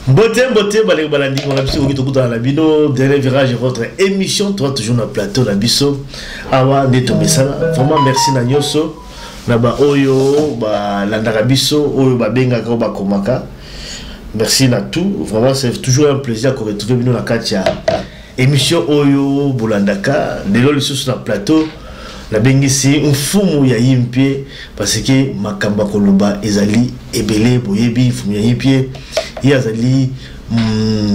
Mbote mbote baleki balandi na biso koki tokutana na bino dernier virage votre émission toi toujours na plateau na biso awa nde tomesana. Vraiment merci na nyonso na baoyo balandaka biso, oyo babengaka, oyo bakomaka. Merci na tout. Vraiment, c'est toujours un plaisir de retrouver bino na kati ya émission oyo bolandaka. Lelo lisusu na plateau nabengisi mfumu ya Yimpie parce que makambo ya koloba ezali ebele. Boyebi mfumu ya Yimpie, ye azali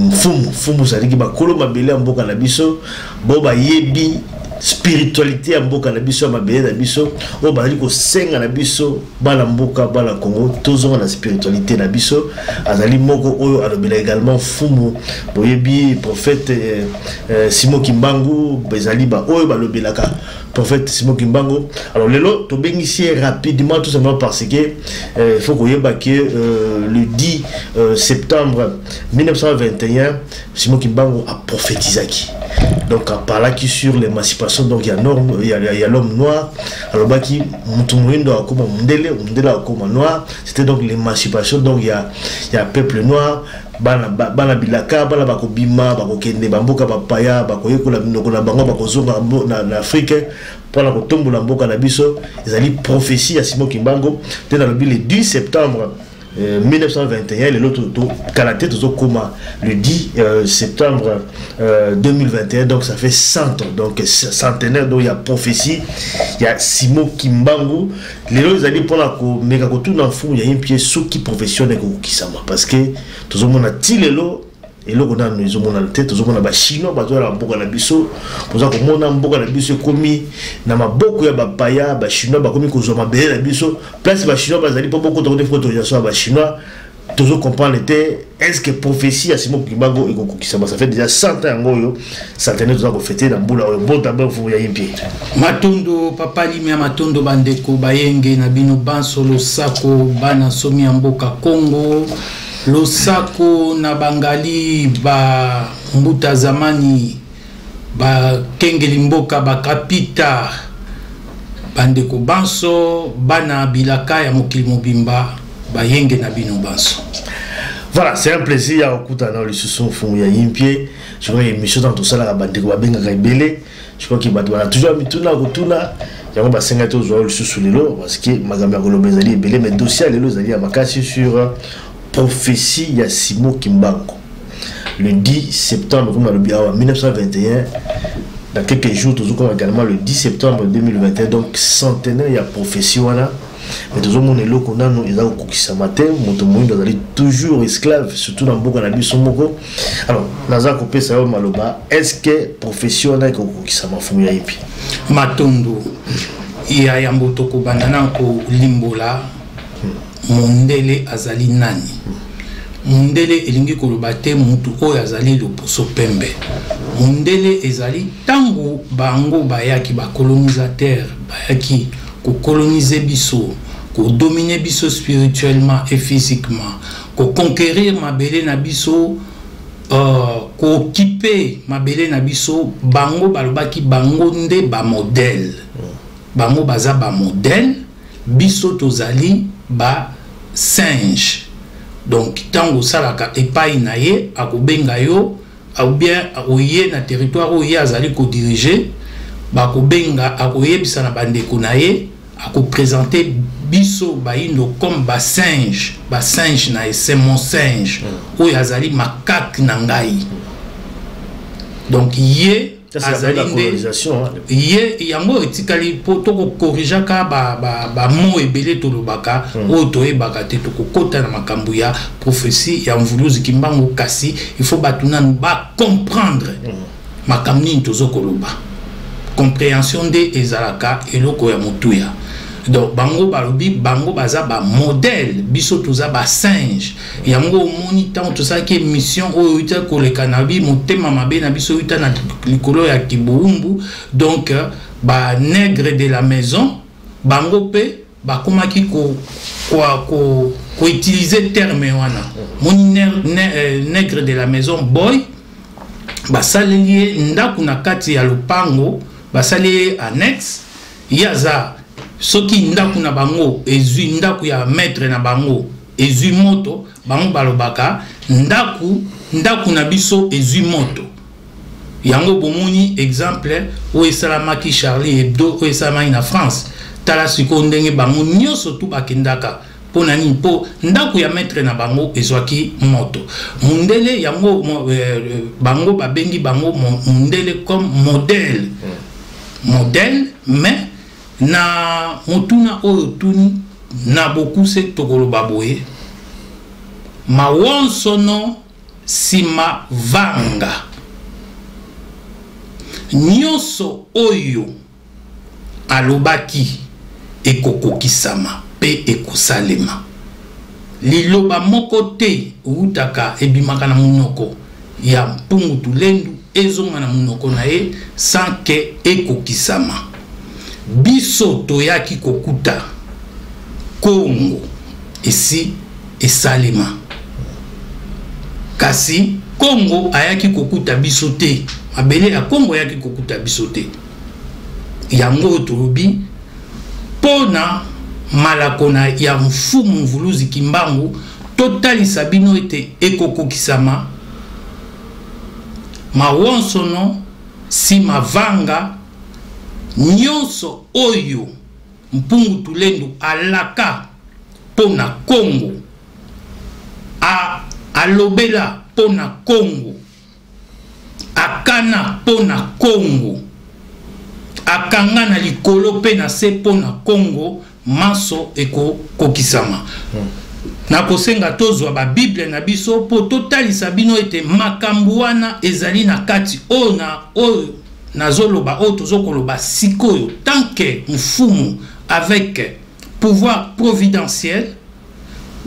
mfumu. Mfumu ezalaki bakolo mabele ya mboka na biso bo bayebi spiritualité ya mboka na biso, ya mabele na biso, oyo bazali kosenga na biso bana mboka, bana Congo, tozonga na spiritualité na biso. Azali moko oyo alobela également mfumu. Boyebi prophète Simon Kimbangu, ezali baoyo balobelaka prophète Simon Kimbangu. Alors lelo tobengisi ye rapidement tout simplement parce que il faut koyeba que le 10 septembre 1921, Simon Kimbangu aprophétisaki, donc aparlaki sur l'émancipation. Donc ya norme ya l'homme noir, alobaki mutu moyindo akoma mondele, mondele akoma noir. C'était donc l'émancipation donc ya peuple noir. Bana, bana bilaka, bana bakobima, bakokende bamboka bapaya, bakoyekola minoko na bango, bakozonga na Afrique mpona kotombola mboka na biso. Ezali prophétie ya Simon Kimbangu te. Nalobi le 10 septembre 1921. Lelo kala te tozokóma le 10 septembre 2021, donc ça fait 100 ans, donc centenaire donc ya prophétie ya Simon Kimbangu. Lelo ezali mpona komeka kotuna mfumu ya Yimpie soki prophétie wana ekokokisama, parce que tozomona ti lelo eloko nanu ezomonana te. Tozomona Bachinois bazoya na mboka na biso, toza komona mboka na biso ekomi na maboko ya bapaya. Bachinois bakomi kozwa mabele na biso. Place Bachinois bazali mpo bokota kote, autorisation ya Bachinois. Tozocomprendre te, est ce que prophétie ya Simon Kimbangu ekokokisama? Ça fait déjà 100 ans, yango oyo centenaire toza kofêter na mbula oyo. Mbota mfumu ya Yimpie. Matondo papa Limia, matondo bandeko bayenge na bino banso. Losako bana nsomi ya mboka Congo, losako na bangali ba mbuta zamani, bakengeli mboka, bakapita, bandeko banso, bana bilaka ya mokili mobimba, bayenge na bino banso. Voilà, c'est un plaisir ya kokutana na lisusu, mfumu ya Yimpie. Je crois émission ntango tosalaka, bandeko babengaka ebele. Je crois que bato bana toujours mituna kotuna, yango basengaki tozwa lisusu lelo parce que makambo ya koloba ezali ebele. Mais dossier ya lelo ezali ya makasi sur prophétie ya Simon Kimbangu le 10 septembre, comme nalobi awa, 1921. Dans quelques jours tozokoma également le 10 septembre 2021, donc centenaire ya prophétie wana. Mais tozomona eloko nano eza kokokisama te. Moto moyindo azali toujours esclave, surtout na mboka na biso moko. Alors naza kopesa yo maloba: est ce que prophétie wana ekokokisama, mfumu ya Yipi? Matondo. Ya yambo, tokobanda na kolimbola mondele azali nani. Mondele elingi koloba te mutu oyo azali loposo pembe. Mondele ezali ntango bango bayaki, bacolonisateur bayaki kocoloniser biso, kodominer biso spirituellement et physiquement, koconquérir mabele na biso, kooccuper mabele na biso. Bango balobaki bango nde bamodèle, bango baza bamodèle, biso tozali basinge. Donc ntango osalaka epai na ye, akobenga yo ou bien oye na territoire oyo ye azali kodiriger, bakobenga, akoyebisa na bandeko na ye, akoprésenter biso bayindo comme basinge, basinge na ye. C'est mon singe, oyo azali macaque na ngai. Donc ye azali nde ye. Yango etikali mpo tokokorrigeaka bamo ebele tolobaka oyo toyebaka te. Tokokɔta na makambo ya prophétie ya Mvuluzi Kimbangu, kasi il faut bato nanu bacomprendre makambo nini tozokoloba. Compréhension nde ezalaka eloko ya motuya. Donc bango balobi bango baza bamodèle, biso toza basinge. Yango omoni ntango tosalaki émission oyo euta koleka na bi motema mabe na biso euta na likolo ya kibuumbu. Donc banègre de la maison, bango mpe bakomaki koutiliser terme wana. Moni nègre de la maison boy, basaleli ye ndako na kati ya lopango, basali ye annexe. Ye aza soki ndako na bango ezwi ndako ya maître na bango. ezwi moto, bango balobaka ndaku, ndaku na biso ezwi moto. Yango bomoni exemple oyo esalamaki Charlie Hebdo, oyo esalamaki na France. Tala sikoyo ndenge bango nyonso tu bakendaka. Mpo na nini? Mpo ndako ya maître na bango ezwaki moto. Mundele yango bango babengi bango mundele comme modèle. Modèle, mais na motuna oyo tuni na bokuse tokoloba boye: mawonsono nsima vanga, nyonso oyo alobaki ekokokisama mpe ekosalema. Liloba moko te eutaka, ebimaka na monoko ya Mpungu Tulendu ezonga na monoko na ye sans que ekokisama. Biso toyaki kokuta Kongo esi esalema, kasi Kongo ayaki kokuta biso te. Mabele ya Kongo ayaki kokuta biso te. Yango oyo tolobi mpo na malako na ya Mfumu Mvuluzi Kimbangu, totalisa bino ete ekokokisama. Mawonsono nsima vanga, nyonso oyo Mpungu Tulendu alaka mpo na Kongo, alobela mpo na Kongo, akana mpo na Kongo, akanga na likolo mpe na se mpo na Kongo, manso ekokokisama. Nakosenga tozwa babible na biso mpo totalisa bino ete makambo wana ezali na kati oyo na oyo nazoloba, oyo tozokoloba sikoyo. Tant que mfumu avec pouvoir providentiel,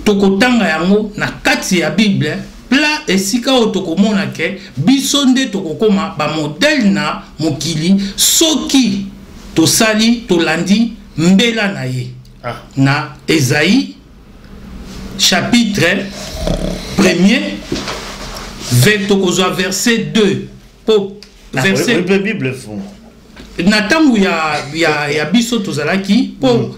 tokotanga yango na kati ya Bible pla esika oyo tokomona ke biso nde tokokoma bamodèle na mokili soki tosali, tolandi mbela na ye. Na Esaïe chapitre premier, tokozwa verset 2 po verset Bible fou. Na ntango ya biso tozalaki mpo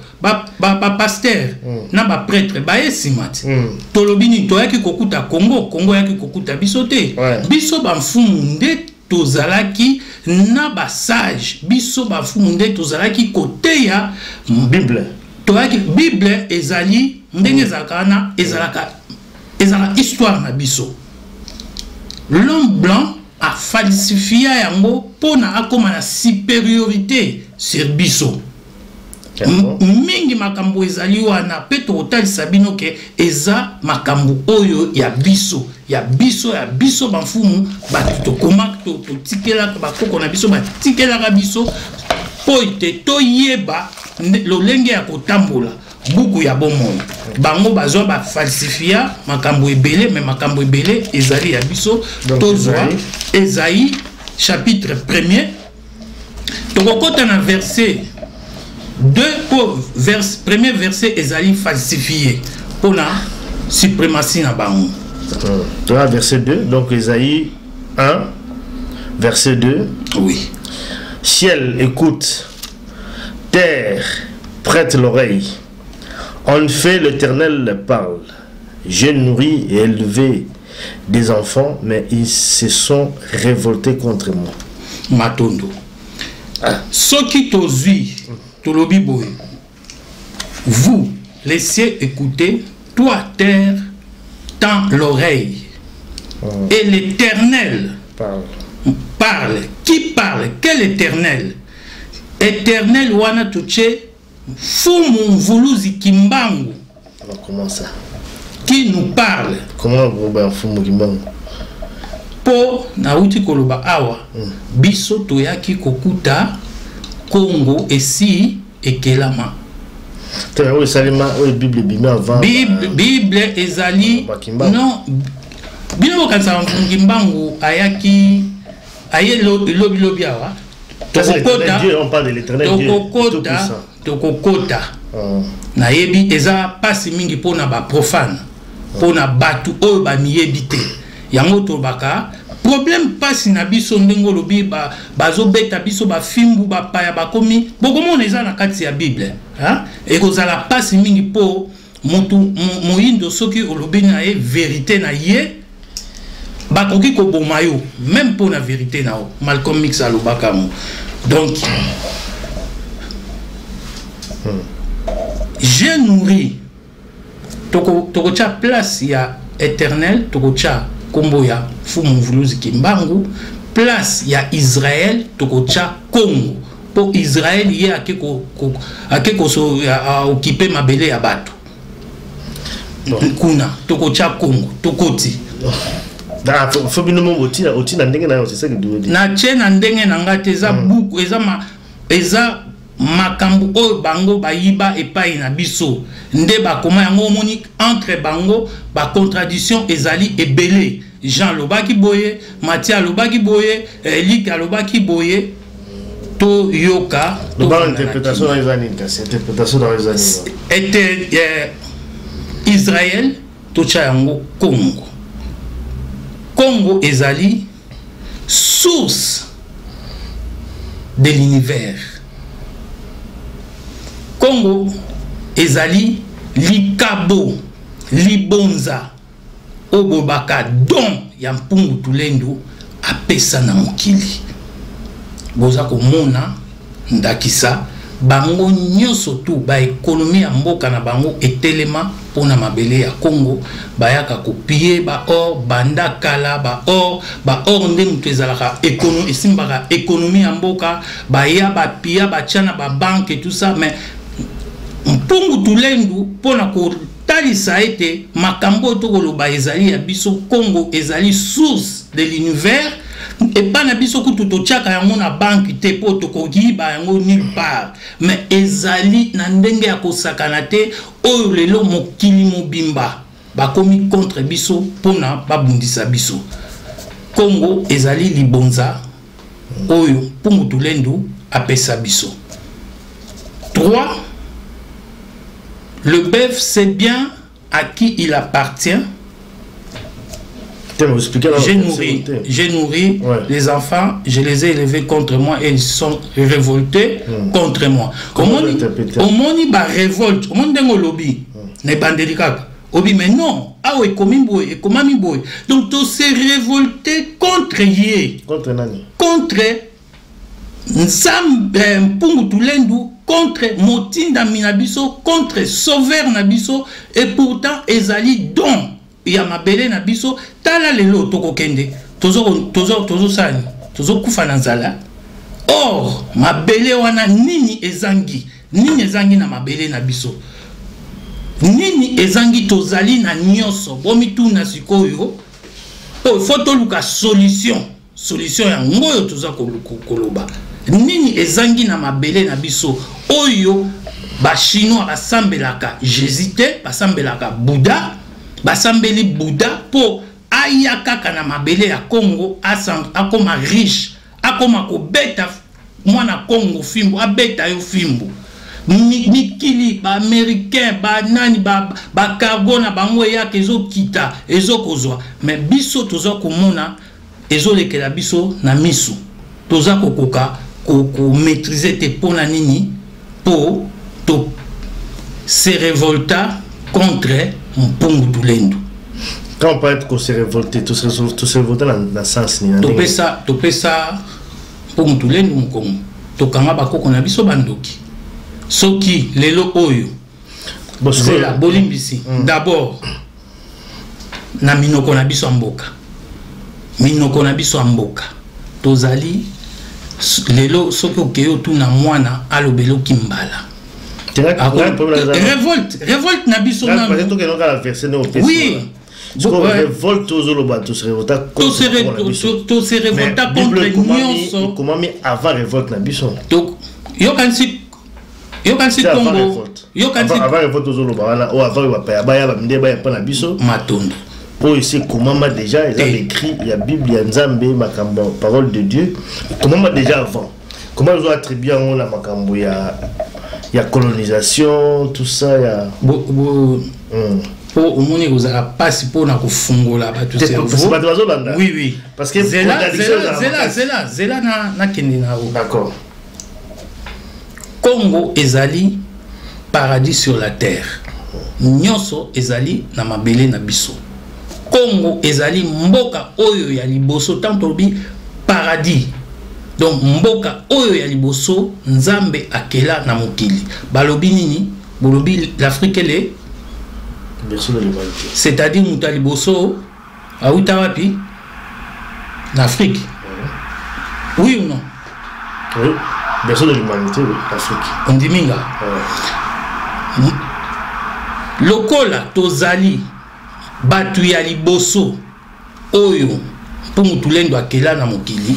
bapasteur na baprêtre baye nsima ti. Tolobi nini? Toyaki kokuta Kongo, Kongo oyaki kokuta biso te. Biso bamfumu nde tozalaki na basage, biso bafumu nde tozalaki koteya Bible. Toyaki, Bible ezali ndenge ezalaka wana, ezalaka histoire na biso. L'homme blanc afalsifia yango mpona akóma na supériorité sur biso. Mingi makambo ezali wana mpe tokotalisa bino ke eza makambo oyo ya biso, ya biso, ya biso bamfumu bato tokoma, totikelaka bakoko na biso, batikelaka biso mpo ete toyeba lolenge ya kotambola, buku ya bomoi. Bango bazwa, bafalsifia makambo ebele, me makambo ebele ezali ya biso. Tozwa Esaïe chapitre premier, tokokɔta na verset 2 mpo premier verset ezali falsifié mpona suprématie na bango. Toza verset 2, donc Esaïe 1 verset 2. Oui. Ciel, écoute, terre, prête l'oreille. En effet, l'Éternel parle: j'ai nourri et élevé des enfants, mais ils se sont révoltés contre moi. Matondo. Soki tozwi, tolobi boye: vous les cieux, écoutez, toi terre, tends l'oreille. Et l'Éternel parle. Parle. Qui parle? Quel Éternel? Éternel wana totie Mfumu Mvuluzi Kimbangu. Alors comment ça? Qui nous parle. Comment vous Mfumu Kimbangu? Mpo nauti koloba awa, biso toyaki kokuta Kongo esi ekelama. Te, oyo esalema, oyo Bible ebimi avant. Bible ezali non. Bino bokanisaka Mfumu Kimbangu ayaki aye lobilobi awa. Tokokota, nayebi eza mpasi mingi mpona baprofane, mpona bato oyo bamiyebi te. Yango tolobaka problème, mpasi na biso, ndenge olobi, bazobeta biso bafimbu, bapaya bakomi. Bokomona eza na kati ya Bible. Ekozala mpasi mingi mpo Motu moyindo, soki olobi na ye vérité na ye, bakoki koboma yo même mpo na vérité na yo. Malcolm X alobaka yango. Donc j'ai nourri, tokotya place ya Éternel, tokotya nkombo ya Fumu Mvuluzi Kimbangu. Place ya Israel, tokotya Congo, mpo Israel ye ake koso okipe mabele ya bato kuna. Tokotya Congo, tokoti. Ah, faut bino mo otina, otina ndenge na yo, c'est ça que tu veux dire? Natie na ndenge na ngai te. Eza buku, eza makambo oyo bango bayiba epai na biso nde bakoma yango. Omoni, entre bango bacontradiction ezali ebele. Jean alobaki boye, Matthieu alobaki boye, Luc alobaki boye. Toyoka. Interprétation na eza nini? Kasi interprétation na eza nini? Ete Israel, totya yango Congo. Congo ezali source de l'univers. Congo ezali likabo, libonza oyo bolobaka don ya Mpungu Tulendu apesa na mokili. Boza komona ndakisa, bango nyonso tu baéconomie ya mboka na bango etelema mpona mabele ya Congo. Bayaka kopiller baor banda kala. Baor nde moto ezalaka, esimbaka économie ya mboka. Baya, bapiller, batia na babanque, tout ça. Mais Mpungu Tulendu, mpona kotalisa ete makambo oyo tokoloba ezali ya biso, Congo ezali source de l'univers. Epai na biso kutu totiaka yango na banque te, mpo tokoyiba yango nulle part. Mais ezali na ndenge ya kosakana te oyo lelo mokili mobimba bakomi contre biso mpona babundisa biso. Congo ezali libonza oyo Mpungu Tulendu apesa biso. 3. Le bœuf sait bien à qui il appartient. J'ai nourri les enfants, je les ai élevés contre moi et ils sont révoltés contre moi. Omoni ba révolte, omoni ndenge olobi, na ebandeli kaka. Obi, mais non, awa ekomi boye, ekomami boye. Donc to se révolter contre ye. Contre nani? Contre Nzambe Mpungu Tulendu, contre motindami na biso, contre sauveur na biso. Et pourtant ezali don ya mabele na biso. Tala lelo tokokende, tozosala nini? Tozokufa na nzala. Or mabele wana, nini ezangi? Nini ezangi na mabele na biso? Nini ezangi? Tozali na nyonso. Bomituna sikoyo oyo, faut toluka solution. Solution yango oyo toza koloba: nini ezangi na mabele na biso oyo Bachinois basambelaka Jésus te, basambelaka Bouddha? Basambeli Bouddha mpo aya kaka na mabele ya Congo, akoma riche, akoma kobeta mwana Congo fimbu, abeta yo fimbu. Mikili Baaméricain, banani, bacargo na bango eyaka, ezokita, ezokozwa. Mais biso toza komona ezolekela biso na miso, toza kokoka komaîtriser te. Mpo na nini? Mpo to se révolta contre Mpungu Tulendu. Quand on parle qu'on s'est révolté, tout se révolté dans le sens ni Topesa Mpungu Tulendu mokongo, tokanga bakoko na biso bandoki. Soki lelo oyo, zela, bolimbisi, d'abord na minoko na biso ya mboka, minoko na biso ya mboka tozali lelo, soki okei otuna mwana, alobeloki mbala révolte, révolte na biso. Oui. Révolte ozoloba, tose révolta. Tose révolta contre nyonso. Ekomami avant révolte na biso. Yokanisi Congo, yokanisi avant révolte ozoloba wana, oyo avant bapaya baya, bamindele baya mpa na biso. Matondo. Oyo esi ekomama déjà, eza l'écrit ya Bible ya Nzambe, makambo parole de Dieu ekomama déjà avant. Comment ozo attribue yango na makambo ya colonisation, tout ça ya Mpo omoni kozala mpasi mpona kofungola bato. Bato bazolanda. Oui. Parce que zela, zela, zela, zela, nakende na yo. D'accord. Congo ezali paradis sur la terre. Nyonso ezali na mabele na biso. Congo ezali mboka oyo ya liboso, tant tolobi paradis. Donc mboka oyo ya liboso Nzambe akela na mokili. Balobi nini? Bolobi l'Afrique elle est berceau de l'humanité. C'est-à-dire moto ya liboso auta wapi? Na Afrique. Oui ou non? Oui, berceau de l'humanité, oui, l'Afrique. Ondimi nga. Lokola tozali bato ya liboso oyo mpo Tulendo akela na mokili,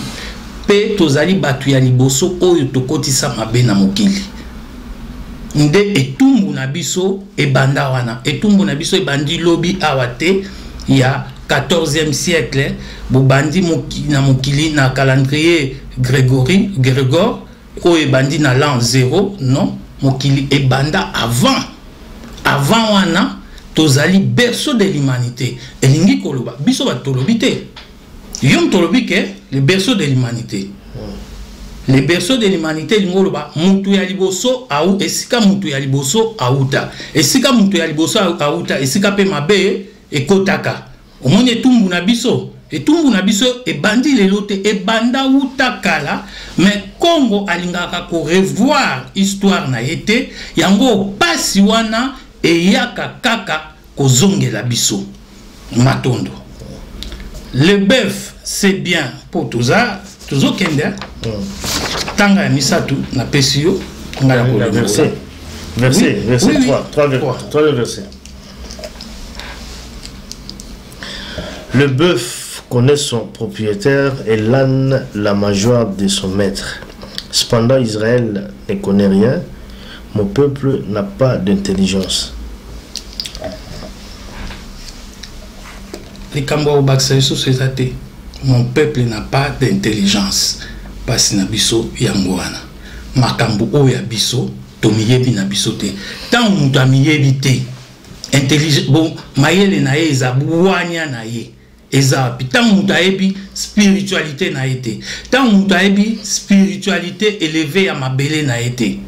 mpe tozali bato ya liboso oyo tokotisa mabe na mokili, nde etumbu na biso ebanda wana. Etumbu na biso ebandi lobi awa te ya 14e siècle. Bobandi na mokili na calendrier Grégory, Grégor, oyo ebandi na l'an 0. Non, mokili ebanda avant. Avant wana tozali berceau de l'humanité. Elingi koloba biso bato tolobi te, yo moto olobi ke le berceau de l'humanité. Le berceau de l'humanité elingi oloba mutu ya liboso au esika mutu ya liboso auta, esika mutu ya liboso auta, esika mpe mabe ekotaka. Omoni etumbu na biso, etumbu na biso ebandi lelo te, ebanda wuta kala. Mais Congo alingaka korevoir histoire na ye te. Yango pasi wana eyaka kaka kozongela biso. Matondo. Le bœuf, c'est bien mpo toza tozokende. Tanga ya misato napesi yo ngai ya kolimbola. Verset, verset, Oui. Verset Oui. 3, 3, 3. 3 verset. Le bœuf connaît son propriétaire et l'âne la mangeoire de son maître. Cependant, Israël ne connaît rien. Mon peuple n'a pas d'intelligence. Likambo ya kobakisa lisusu eza te. Mon peuple n'a pas d'intelligence. Mpasi na biso yango wana. Makambo oyo ya biso, tomiyebi na biso te. Ntango moto amiyebi te, bon, mayele na ye eza, bwanya na ye eza wapi? Ntango moto ayebi spiritualité na ye te, ntango moto ayebi spiritualité élevée ya mabele na ye te,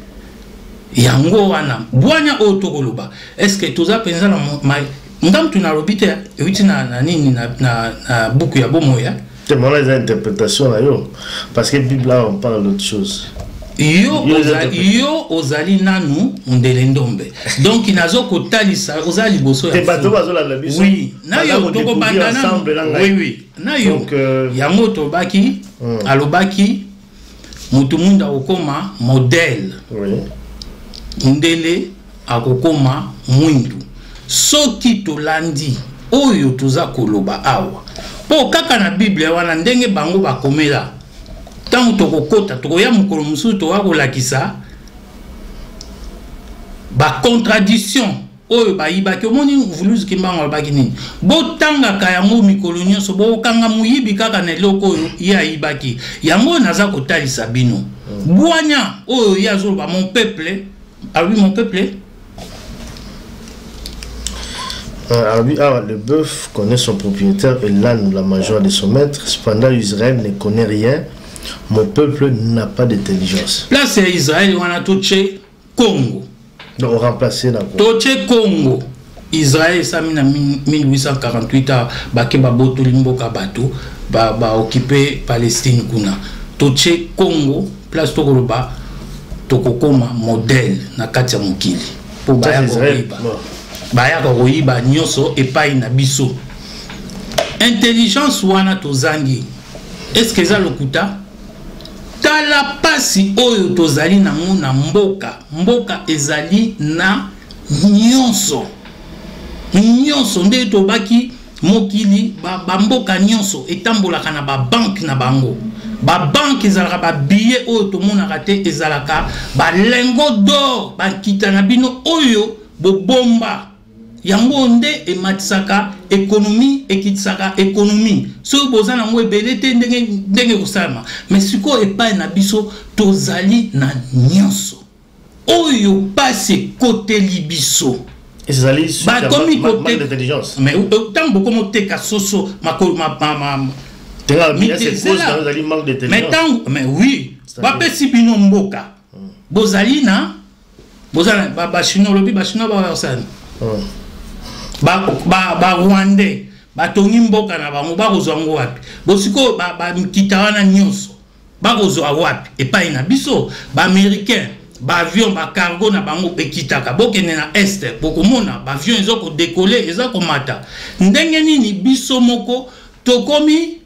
yango wana bwanya oyo tokoloba. Est-ce toza mpenza na nga mutu nalobi te, euti na nini, na buku ya bomoi ya C'est mon interprétation là, yo. Parce que Bible là, on parle d'autre chose. Yo, yo ozali nanu mundele ndombe, donc nazo kotalisa oza liboso ya bato bazolanda biso. Oui, na yo tokobanda nanu. Oui, na yo. Donc, yango tobaki, alobaki motu mwindu akokoma modèle, ndele akokoma mwindu. Soki tolandi oyo toza koloba awa, mpo kaka na Bible wana ndenge bango bakomela, ntango tokokota, tokoya mokolo mosusu, toya kolakisa bacontradiction oyo bayibaki. Omoni Mvuluzi Kimbangu alobaki nini? Botangaka yango mikolo nyonso, bokokanga moyibi kaka na eloko oyo ye ayibaki. Yango oyo naza kotalisa bino, bwanya oyo ye azoloba. Mon peuple, alobi mon peuple. Ah, le bœuf connaît son propriétaire et l'âne la mangeoire de son maître. Cependant, Israël ne connaît rien. Mon peuple n'a pas d'intelligence. Place ya Israël wana, totie Congo. Donc, remplacer la. Totie Congo. Israël esami na 1848 a bake babotoli mboka, bato baoccuper Palestine kuna. Totie Congo place, tokoloba tokokoma modèle na kati ya mokili, mpo baya koyiba, bayaka koyiba nyonso epai na biso. Intelligence wana tozangi, est-ce eza lokuta? Tala pasi oyo tozali nango na mboka. Mboka ezali na nyonso, nyonso. Nde tobaki mokili, bamboka nyonso etambolaka na babanke na bango. Babanke ezalaka babillet oyo tomonaka te, ezalaka balingots d'or, bankita na bino oyo bobomba. Yango nde ematisaka économie, ekitisaka économie. Soki boza nango ebele te, ndenge ndenge ekosalama. Mais sikoyo epai na biso tozali na nyonso oyo, pasi ekoteli biso. Ezali bakomi manque d'intelligence. Mais ntango bokomi oteka soso makolo ezali manque mais d'intelligence. Ntango, mais oui, bapesi bino mboka, bozali na boza na bachinois, olobi bachinois bakosala. Ba Rwandais batongi mboka na bango, bakozwa yango wapi? Bosikoyo bamikita wana nyonso bakozwa wapi? Epai na biso. Ba Américain, ba avion, ba cargo na bango ekitaka. Bokende na Est, bokomona ba avion eza kodécoller, eza komata. Ndenge nini biso moko tokomi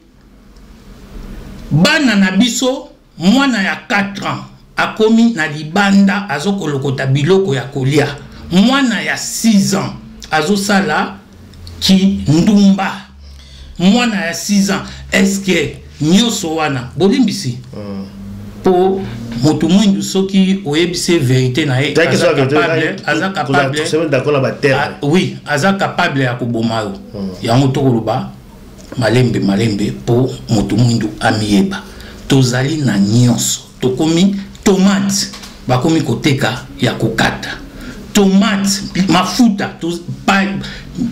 bana na biso, mwana ya 4 ans akomi na libanda, azokolokota biloko ya kolia, mwana ya 6 ans azosala kindumba, mwana ya 6 ans? Est-ce nyonso wana bolimbisi mpo moto mwindu, soki oyebisi vérité na ye, aza capable, oui, aza capable ya koboma yo. Yango tokoloba malembe malembe mpo moto mwindu amiyeba. Tozali na nyonso. Tokomi tomate bakomi koteka ya kokata tomate, mafuta to, pa,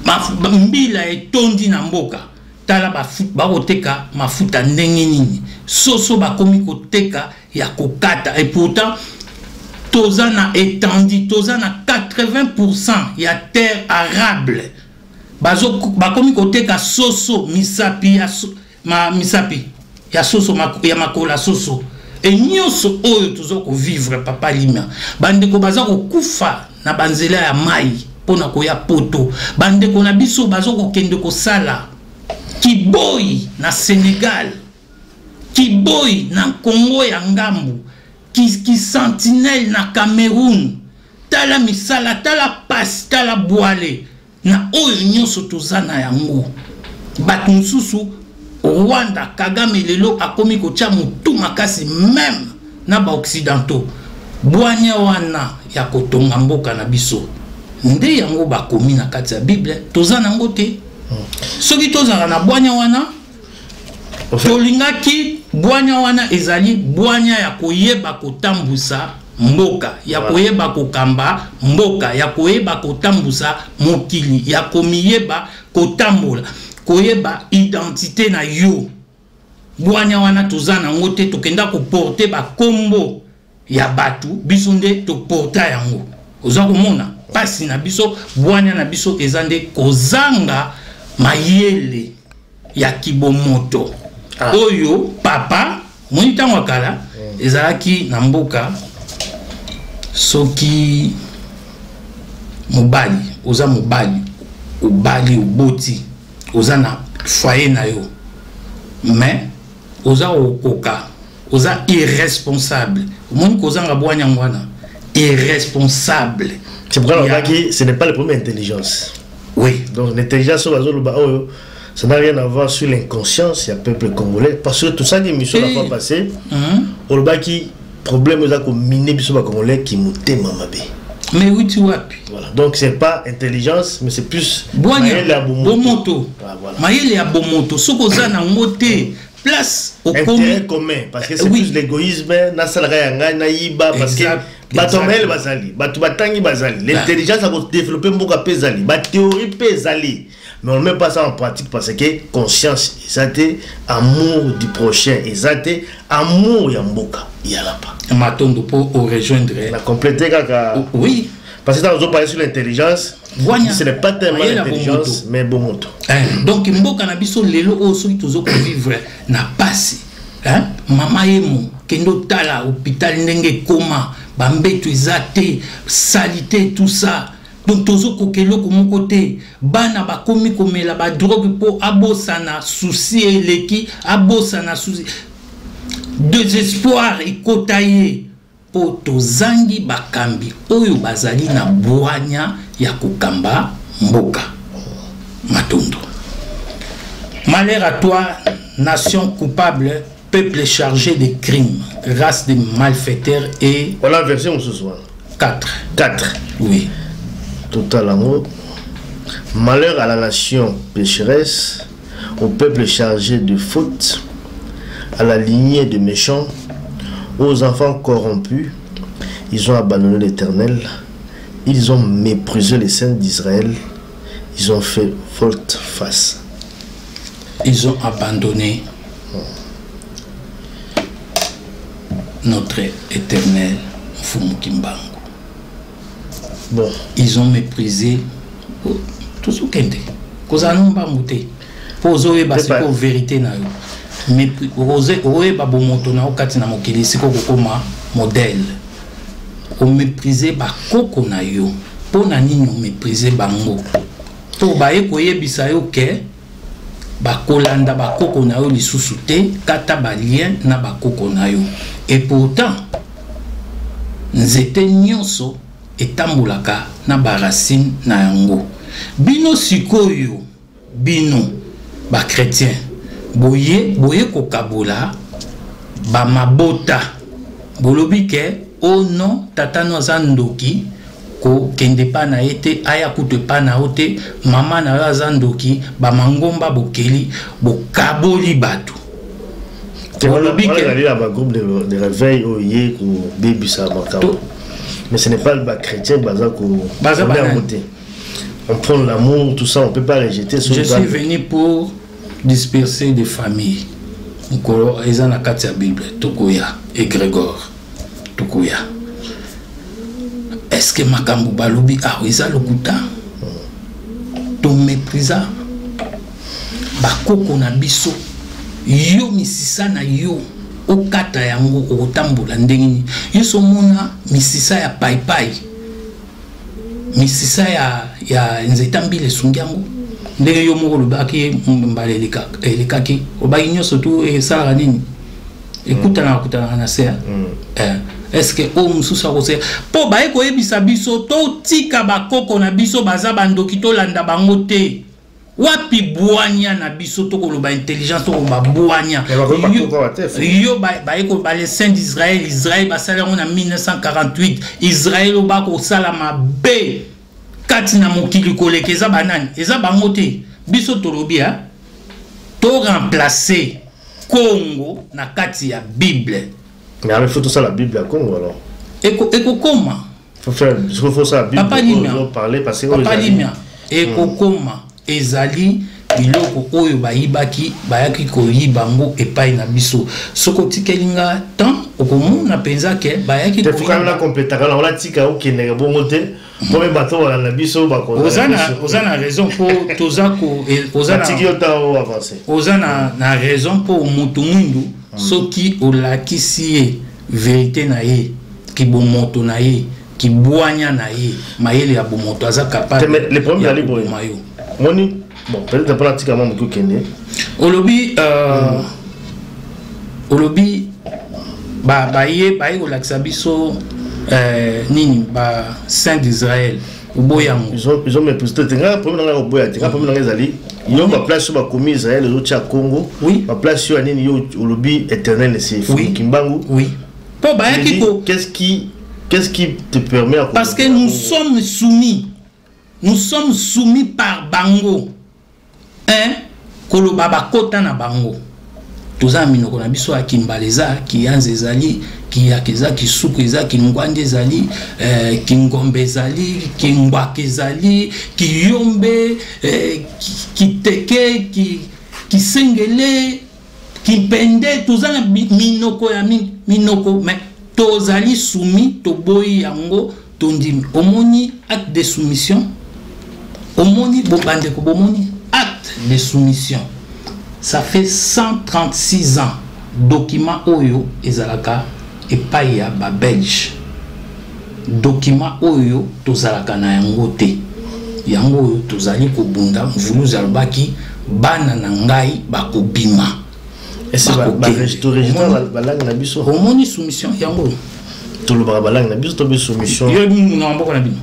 maf, mbila etondi na mboka. Tala, bakoteka mafuta ndenge nini? Soso bakomi koteka ya kokata. Et pourtant toza na étendue, toza na 80 ya terre arable. Bakomi koteka soso, misapi ya, so, ma, misapi ya soso, ma, ya makolo ya soso. E nyonso oyo toza kovivre, papa Limia, bandeko baza kokufa na banzela ya mai mpona koya Poto. Bandeko na biso baza kokende kosala kiboyi na Sénégal, kiboyi na Congo ya ngambu, kisentinelle na Cameroun. Tala misala, tala pasi, tala bwale na oyo nyonso toza na yango. Bato mosusu, Rwanda, Kagame lelo akomi kotia motu makasi même na ba Occidentaux. Bwanya wana ya kotonga mboka na biso nde yango bakomi na kati ya Bible, toza nango te. Soki tozala na bwanya wana, tolingaki. Bwanya wana ezali bwanya ya koyeba kotambwisa mboka, ya koyeba kokamba mboka, ya koyeba kotambusa mokili, ya komiyeba kotambola, koyeba identité na yo. Bwanya wana toza nango te. Tokenda koporter bakombo ya bato, biso nde toporta yango. Oza komona mpasi na biso. Bwanya na biso eza nde kozanga mayele ya kibomoto. Oyo papa moni ntango ya kala ezalaki na mboka, soki mobali, oza mobali, obali, oboti, oza na foyer na yo, mais oza kokoka, oza irresponsable. Omoni kozanga bwanya wana, irresponsable. C'est pourquoi on dit ce n'est pas le problème d'intelligence. Donc l'intelligence oyo oyo, ça n'a rien à voir sur l'inconscience ya peuple congolais, parce que tout ça, émission la fois passée, olobaki problème eza komine biso Bacongolais ki motema mabe. Mais wuti wapi? Voilà, donc c'est pas intelligence, mais c'est plus mayele ya bomoto. Mayele ya bomoto, soki oza nango te, place intérêt commun, parce que c'est plus l'égoïsme: nasalaka ya ngai, nayiba. Parce que bato ya mayele bazali, bato batangi bazali, l'intelligence ya kodévelopper mboka mpe ezali, bathéorie mpe ezali, mais on ne met pas ça en pratique parce que conscience eza te, amour du prochain eza te, amour ya mboka eyala pa. Matondo mpo orejoindre. Na compléter kaka. Parce que dans parler sur l'intelligence, ce n'est pas tellement l'intelligence, mais bomoto. Donc mboka na biso lelo oyo, soki tozo kovivre na pasi, mama yemo, kende otala hôpital ndenge ekoma, bambeto eza te, salité, tout ça. Donc tozokoka eloko moko te. Bana bakomi komela badrogue mpo abosana souci eleki, abosana souci, désespoir ekota ye, mpo tozangi bakambi oyo bazali na bwanya ya kokamba mboka. Matondo. Malheur à toi, nation coupable, peuple chargé de crimes, race de malfaiteurs et Voilà, version mosusu wana. 4. 4. Oui. Total yango: malheur à la nation pécheresse, au peuple chargé de fautes, à la lignée de méchants, aux enfants corrompus. Ils ont abandonné l'Éternel, ils ont méprisé les saints d'Israël, ils ont fait volte-face. Ils ont abandonné notre Éternel Mfumu Kimbangu. Bon. Ils ont méprisé Tozokende kozala no mbangu te, mpo ozoyeba sikoyo vérité na yo, mais okoyeba bomoto na yo kati na mokili. Sikoyo kokóma modèle, oméprise bakoko na yo. Mpo na nini oméprise bango? Mpo baye koyebisa yo ke bakolanda bakoko na yo lisusu te, kata balien na bakoko na yo. Et pourtant nzete nyonso etambolaka na baracine na yango. Bino sikoyo, bino bachrétien, boye boye kokabola bamabota. Bolobi ke o oh non, tata no aza ndoki, kokende epa na ye te, aya kutu epa na yo te, mama na yo aza ndoki. Bamangomba bokeli, bokaboli bato. Bolobi ke bagroupe de réveil oyo ye kobebisa makambo, mais ce n'est pas bachrétien baza ko Baza. Te, on prend l'amour, tout ça, on peut pas rejeter. Je suis venu pour disperser des familles. Mokolo eza na kati ya Bible, tokoya égrégore, tokoya. Est ce que makambo balobi awa eza lokuta? Toméprisa bakoko na biso. Yo misisa na yo okata yango, okotambola ndenge nini? Yo so omona misisa ya paipai, misisa ya nzete mbila esungi yango ndenge yo moko olobaki mbala elekaki, obaki nyonso tu esalaka nini? Ekutanaka, kutanaka na se. Est ce que oyo mosusu akosea? Mpo baye koyebisa biso totika bakoko na biso, baza bandoki, tolanda bango te. Wapi bwanya na biso? Tokoloba intelligence, tokoloba bwanya. Yo baye koloba les saints d'Israël. Israël basali yango na 1948. Israël oyo bakosala mabe kati na mokili koleka eza banani? Eza bango te. Biso tolobi a toremplace Congo na kati ya Bible. Mais il faut tosala Bible ya Congo alors. Ekokoma. Faut faire, faut ça, Bible. Papa Limia, parler parce que Papa Limia, ekokoma. Ezali biloko oyo bayibaki, bayaki koyiba yango epai na biso. Soki otikeli nga temps, okomona mpenza ke bayaki. Koyiba complétaka na tika okendeke bongo te, mpo me bato balanda biso. Oza na raison, mpo toza ko Tiki yo ntango avance. Oza na raison, mpo motu mwindu, soki olakisi ye vérité na ye, kibomoto na ye, kibwanya na ye, mayele ya bomoto, aza capable. Le problème ya ezali boye. Koboma yo. Moni, bon, peut-être mpona tika mwa moki okende. Olobi olobi baye kolakisa biso nini? Ba saint d'Israël, oboya yango. Ils ont méprisé te. Nga problème na nga, koboya te. Nga problème na nga ezali yo baplace oyo bakomi Israël, ezotia Congo. Baplace oyo ya nini? Yo olobi éternel esi Kimbangu. Oui, mpo bayaki ko Qu'est-ce qui te permet à Parce que nous sommes soumis, nous sommes soumis par bango, hein? Koloba bakota na bango, toza na minoko na biso ya Kimbala, eza Kiyanza, ezali Kiyaka, eza Kisuku, eza Kingwandi, ezali Kingombe, ezali Kingwaka, ezali Kiyombe, Kiteke, Kisengele, Kimpende. Toza na minoko ya minoko, mais tozali soumis, toboyi yango, tondimi. Omoni acte de soumission? Omoni, bobandeko, bomoni acte de soumission? Ça fait 136 ans document oyo ezalaka epai ya babelge. Document oyo tozalaka na yango te, yango oyo tozali kobunda. Mvuluzi alobaki: "Bana na ngai bakobima." Balangue na biso. Omoni soumission yango? Tolobaka balangue na biso, tobi soumission. Yo na mboka na bino.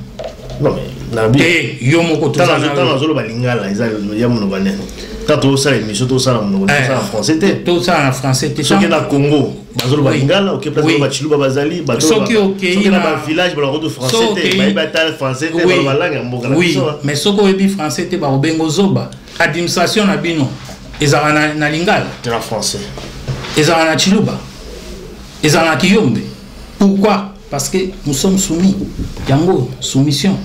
Non, mais te, yo moko. Ntango nazoloba lingala, eza ya monoko nene. Ntango tozosala émission, tozosala monoko, tozosala français te. Tozosala na français te. Soki na Congo bazoloba lingala, oke place bachiluba bazali. Soki okei na bavillage, balobaka français te, bayebi ata français te, baloba langue ya mboka na biso. Mais soki oyebi français te, bakobenga ozoba. Administration na bino ezalaka na lingala? Te, na français. Ezalaka na chiluba, ezalaka na kiyombe. Pourquoi? Parce que nous sommes soumis. Yango soumission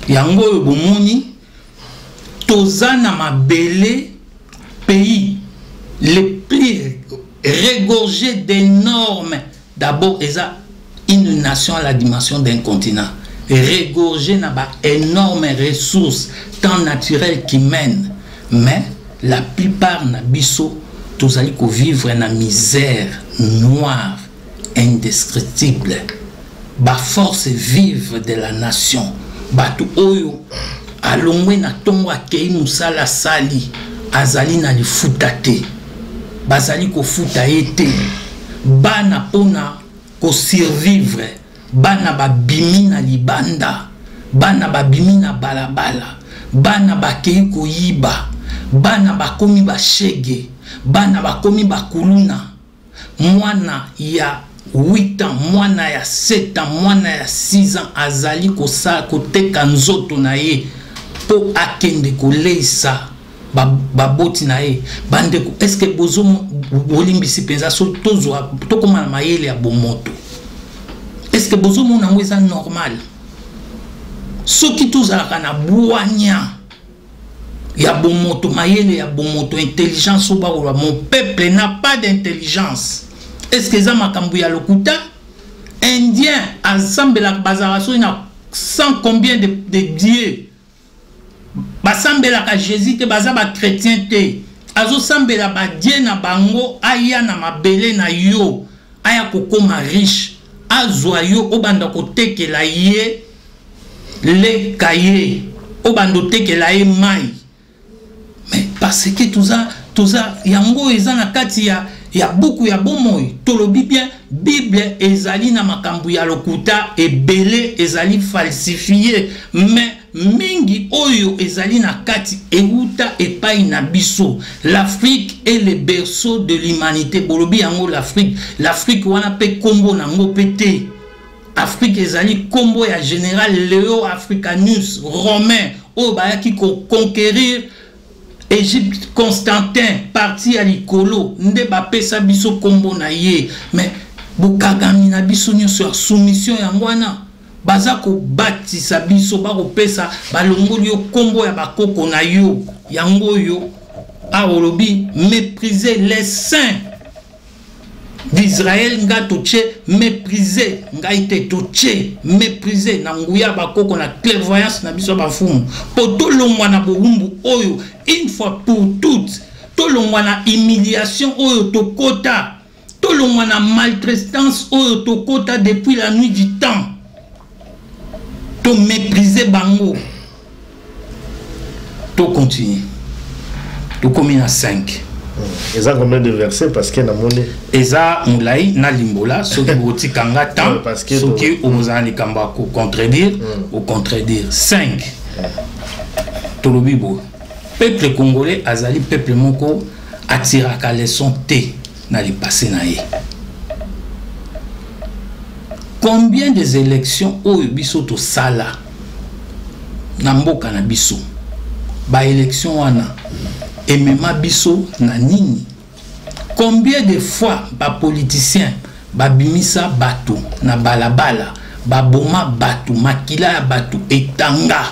yango oyo bomoni toza na mabele, pays le plus regorgé d'énormes. D'abord eza une nation à la dimension d'un continent. Regorgé na ba énormes ressources tant naturelles qu'humaines, mais la plupart na biso tozali kovivre na misère noire indescriptible. Baforce vive de la nation, bato oyo alongwe na ntongo, akei mosala, asali, azali na lifuta te, bazali kofuta ye te. Bana mpona kosurvivre, bana babimi na libanda, bana babimi na balabala, bana bakei koyiba, bana bakomi bashege, bana bakomi bakuluna. Mwana ya 8 ans, mwana ya 7 ans, mwana ya 6 ans azali kosala, koteka nzoto na ye mpo akende koleisa baboti na ye. Bandeko, est-ce bozo bolimbisi mpenza? So tozwa, tokóma na mayele ya bomoto. Est-ce bozomona yango eza normal? Soki tozalaka na bwanya ya bomoto, mayele ya bomoto, intelligence oyo bakoloba, mon peuple n'a pas d'intelligence. Est ce que eza makambo ya lokuta? Indien asambelaka, bazalaka soki na 100 combien de dieu. Basambelaka Jésus te, baza bachrétien te, azosambela badieu na bango. Aya na mabele na yo, aya kokóma riche, azwa yo, obanda kotekela ye leka ye, obanda otekela ye mai. Mais parce que toza yango eza na kati ya buku ya bomoi. Tolobi bien, Bible ezali na makambo ya lokuta ebele, ezali falsifié, mais mingi oyo ezali na kati euta epai na biso. L'Afrique est le berceau de l'humanité. Bolobi yango, l'Afrique, l'Afrique wana mpe nkombo nango mpe te. Afrique ezali nkombo ya général Leo Africanus, romain oyo bayaki koconquérir Égypte, Constantin, parti ya likolo nde bapesa biso nkombo na ye. Mais bokagami na biso nyonso ya soumission yango wana baza kobatisa biso, bakopesa, balongoli yo nkombo ya bakoko na yo. Yango oyo awa olobi mépriser les saints d'Israël. Nga totie mépriser ngai te, totie mépriser na nguya bakoko, na clairvoyance na biso ya bafumu, mpo tolongwa na bowumbu oyo une fois pour toutes, tolongwa na humiliation oyo tokota, tolongwa na maltraitance oyo tokota depuis la nuit du temps. Tomépriser bango. Tocontinue, tokomi na 5. Eza combien de versets? Parce que namoni Eza molai, nalimbola soki botikanga temps. Soki okozala likambo ya kocontredire, ocontredire. 5, tolobi boye: peuple congolais azali peuple moko atiraka leçon te na lipasse na ye. Combien des élections oyo biso tosala na mboka na biso? Baélection wana emema biso na nini? Combien de fois bapoliticien babimisa bato na balabala, baboma bato, makila ya bato etanga?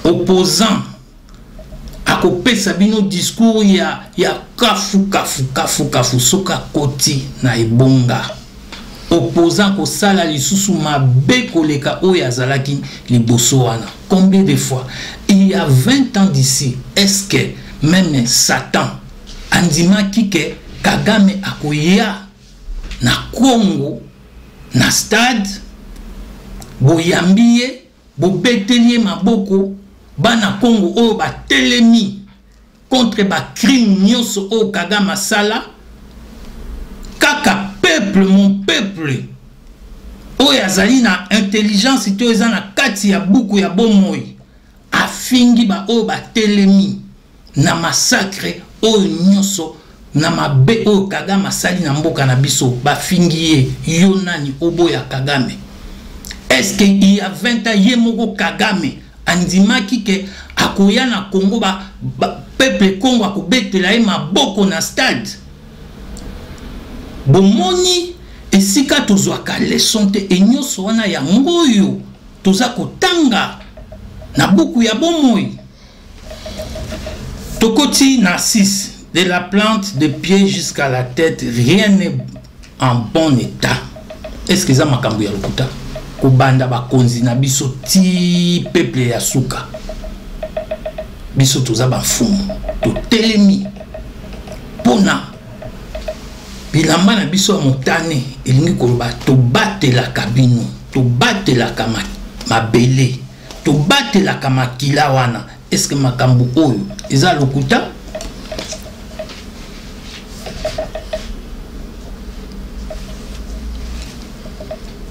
Opposant akopesa bino discours ya kafu kafu kafu kafu. Soki akoti na ebonga, opposant kosala lisusu mabe koleka oyo azalaki liboso wana. Combien de fois? Il y a 20 ans d'ici, est-ce que même Satan andimaki ke Kagame akoya na Congo, na stade, boyambi ye, bobeteli ye maboko? Bana Congo oyo batelemi contre bacrime nyonso oyo Kagame asala, kaka peuple, mon peuple oyo azali na intelligence te, oyo eza na kati ya buku ya bomoi, afingi baoyo batelemi na massacre oyo nyonso, na mabe oyo Kagame asali na mboka na biso, bafingi ye. Yo nani oboya Kagame? Est-ce que il y a 20 ans, ye moko Kagame andimaki ke akoya na Congo, ba peuple Congo akobetela ye maboko na stade? Bomoni esika tozwaka leçon te? E nyonso wana yango oyo toza kotanga na buku ya bomoi. Tokoti na 6. De la plante de pied jusqu'à la tête, rien n'est en bon état. Est ce que eza makambo ya lokuta? Kobanda bakonzi na biso ti peuple ya suka. Biso toza bafumu, totelemi mpona bilamba na biso ya motane, elingi koloba tobatelaka bino, tobatelaka mabele, tobatelaka makila wana. Est-ce que makambo oyo eza lokuta?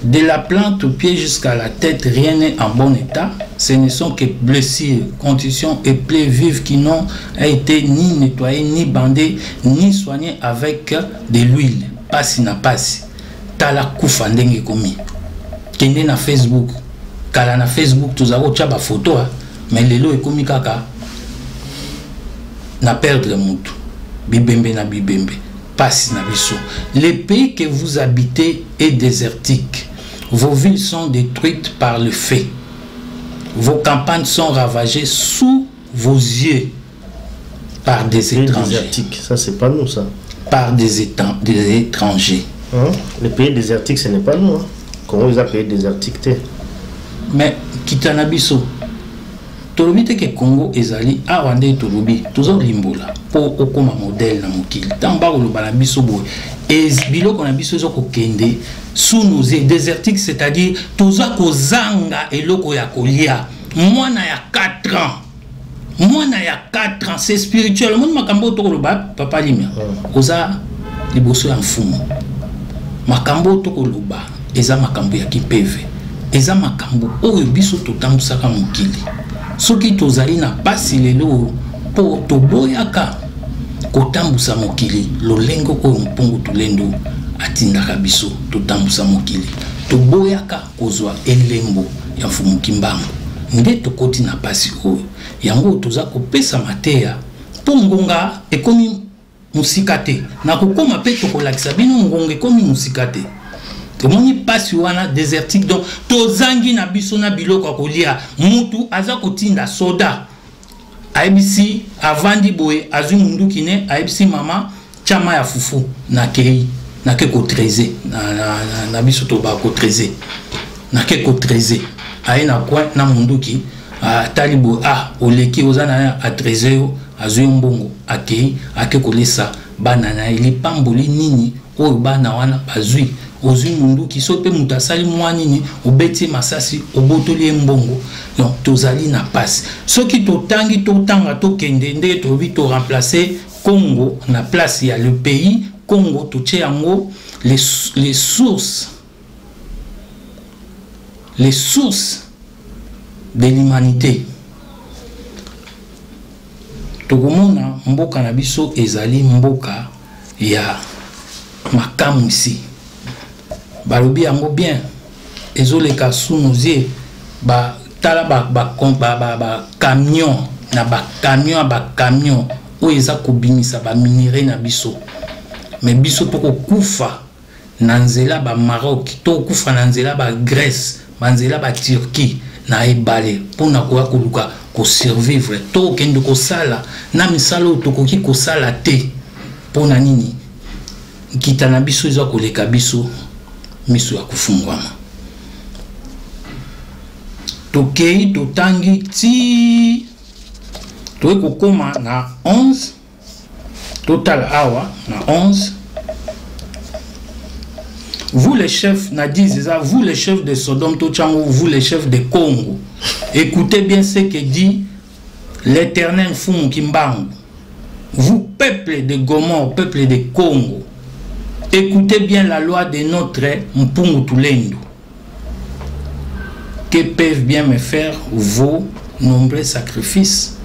De la plante au pied jusqu'à la tête, rien n'est en bon état. Ce ne sont que blessures, contusions et plaies vives qui n'ont été ni nettoyées, ni bandées, ni soignées avec de l'huile. Pasi na pasi. Tala kufa ndenge komi. Kende na Facebook. Kala na Facebook, tozako kotia ba photo, hein. Mais lelo ekomi kaka na perdre mutu. Bibembe na bibembe. Pasi na biso. Le pays que vous habitez est désertique. Vos villes sont détruites par le feu. Vos campagnes sont ravagées sous vos yeux par des étrangers. Désertique, ça c'est pas nous ça. Par des étrangers. Hein? Le pays désertique, ce n'est pas nous. Hein? Comment ils appellent pays désertique? Mais kita na biso, tolobi te ke Congo ezali awa nde tolobi tozolimbola mpo okóma modèle na mokili. Ntango bakoloba na biso boye, biloko na biso eza kokende sous nos yeux, désertique, c'est-à-dire toza kozanga eloko ya kolia. Mwana ya 4 ans, mwana ya 4 ans, c'est spirituel. Omoni makambo oyo tokoloba, papa Limia, oza liboso ya mfumu. Makambo oyo tokoloba eza makambo ya kipeve, eza makambo oyo biso totambusaka mokili. Soki tozali na pasi lelo mpo toboyaka kotambusa mokili lolenge oyo Mpungu Tulendo atindaka biso totambusa mokili, toboyaka kozwa elembo ya Mfumu Kimbangu, nde tokoti na pasi oyo. Yango toza kopesa mateya mpo ngonga ekomi mosika te. Na kokoma mpe tokolakisa bino ngonga ekomi mosika te. Tomoni pasi wana désertique, donc tozangi na biso na biloko ya kolia. Mutu aza kotinda soda, ayebisi, avandi boye, azwi munduki ne, ayebisi mama chama ya fufu, nakei nake kotreze na, na, na, na biso toba kotreze, nake kotreze. Aye na coin na munduki, atali boye, ah, oleki oza na ye, atreze yo, azwi yo mbongo, akei ake kolesa bana na ye. Lipamboli nini oyo bana wana bazwi? Ozwi munduki, so mpe moto asali mwa nini, obeti ye masasi, obotoli ye mbongo. Donc tozali na pasi. Soki totangi, totanga, tokende ndenge tolobi, toremplace Congo na place ya le pays Congo, totie yango les sources, les sources de l'humanité. Tokomona mboka na biso ezali mboka ya makamwisi. Balobi yango bien, ezoleka sous nos yeux. Batala ba camion na ba camion ya ba camion oyo eza kobimisa ba minerai na biso, mais biso tokokufa na nzela ba Maroc, tokokufa na nzela ba Grèce, banzela ba Turquie na ebale mpona koya koluka kosurvivre. Tokokende kosala na misala oyo tokoki kosala te. Mpona nini? Nkita na biso eza koleka biso miso ya kofungwama. Tokei, totangi ti toyei kokóma na 11. Totala awa na 11: vous les chefs, na 10 eza vous les chefs de Sodome, totyango vous les chefs de Congo, écoutez bien ce que dit l'Éternel Mfumu Kimbangu. Vous, peuple de Gomorre, peuple de Congo, écoutez bien la loi de notre Mpungu Tulendo. Que peuvent bien me faire vos nombreux sacrifices?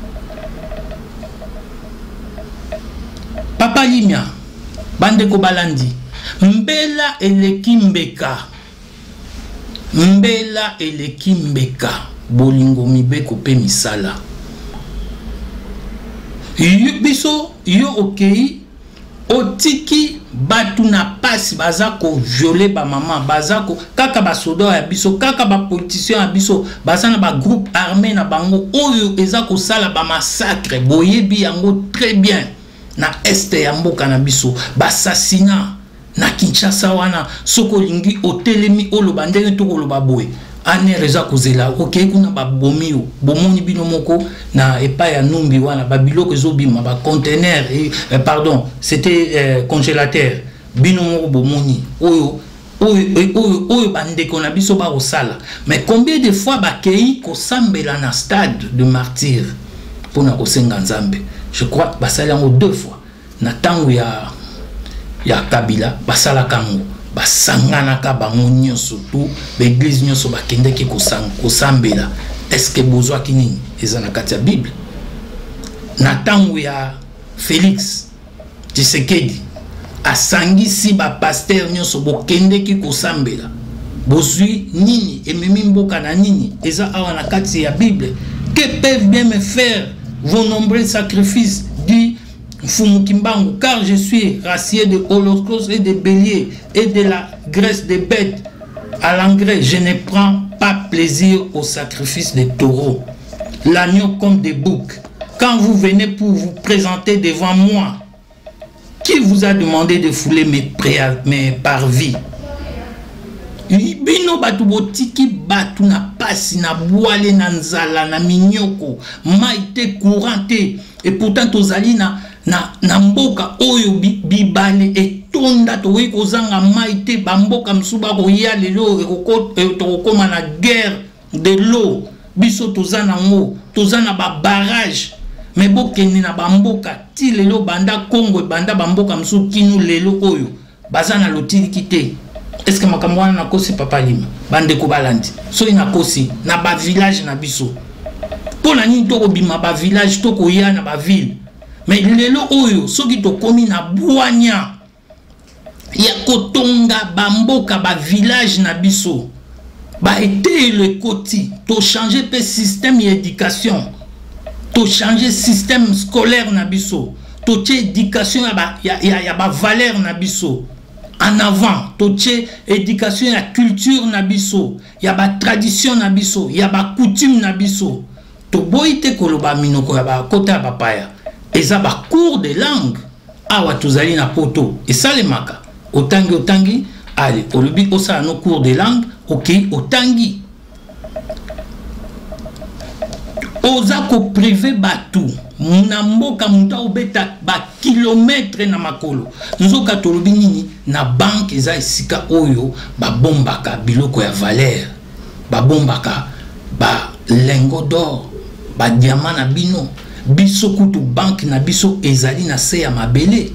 Papa Limia, bandeko balandi, mbela eleki mbeka, mbela eleki mbeka, bolingo, mibeko mpe misala. Biso yo okei, otiki bato na pasi, baza kovioler bamama, baza ko kaka basoda ya biso, kaka bapoliticien ya biso baza na bagroupe armé na bango oyo eza kosala bamassacre. Boyebi yango très bien na este ya mboka na biso, baassassinat. Na Kinshasa wana, soki olingi otelemi oloba ndenge tokoloba boye, ANR eza kozela, okei kuna babomi yo. Bomoni bino moko na epai ya Numbi wana, babiloko ezobima, bacontener, eh, pardon, c'était congélateur. Bino moko bomoni oyo oyo oyo oyo bandeko na biso bakosala. Mais combien de fois bakei kosambela na Stade de Martyr mpona kosenga Nzambe? Je crois basali yango deux fois na ntango ya Kabila. Basalaka yango, basanganaka bango nyonso, tu baéglise nyonso bakendaki kosambela. Est-ce bozwaki nini? Eza na kati ya Bible. Na ntango ya Félix Tshisekedi, asangisi bapasteur nyonso, bokendeki kosambela, bozwi nini? Ememi mboka na nini? Eza awa na kati ya Bible. "Que peuvent bien me faire vos nombreux sacrifices, dit Mfumu Kimbangu, car je suis rassasié de holocauste et de béliers et de la graisse des bêtes à l'engrais. Je ne prends pas plaisir au sacrifice des taureaux, l'agneau comme des boucs. Quand vous venez pour vous présenter devant moi, qui vous a demandé de fouler mes parvis?" Bino bato botiki bato na pasi, na bwale, na nzala, na minyoko, mai te, courant te. Et pourtant tozali na mboka oyo bibale etonda, tokoki kozanga mai te. Bamboka mosusu bakoya lelo, tokokóma na guerre de l'eau. Biso toza nango, toza na babarrage. Mais bokende na bamboka ti lelo, banda Congo ebanda, bamboka mosusu kino lelo oyo baza na lotiliki te. Est-ce makambo wana nakosi, papa Lima? Bandeko balandi, soki nakosi, na bavillage na biso, mpo na nini tokobima bavillage, tokoya na baville? Mais lelo oyo, soki tokómi na bwanya ya kotonga bamboka, bavillage na biso, baeteyelo ekoti, tochange mpe système ya éducation, tochange système scolaire na biso, totie éducation ya bavaleur na biso en avant, totie éducation ya culture na biso, ya batradition na biso, ya bacoutume na biso. Toboyi te koloba minoko ya bakota ya bapaya, eza bacours de langue. Awa tozali na Poto, esalemaka, otangi, otangi, ale olobi osala no cours de langue, okei otangi. Oza kopriver bato na mboka, moto aobeta bakilomètre na makolo. Nzoka tolobi nini? Na banque eza esika oyo babombaka biloko ya valeur, babombaka balingots d'or, badiamant na bino. Biso kutu banque na biso ezali na se ya mabele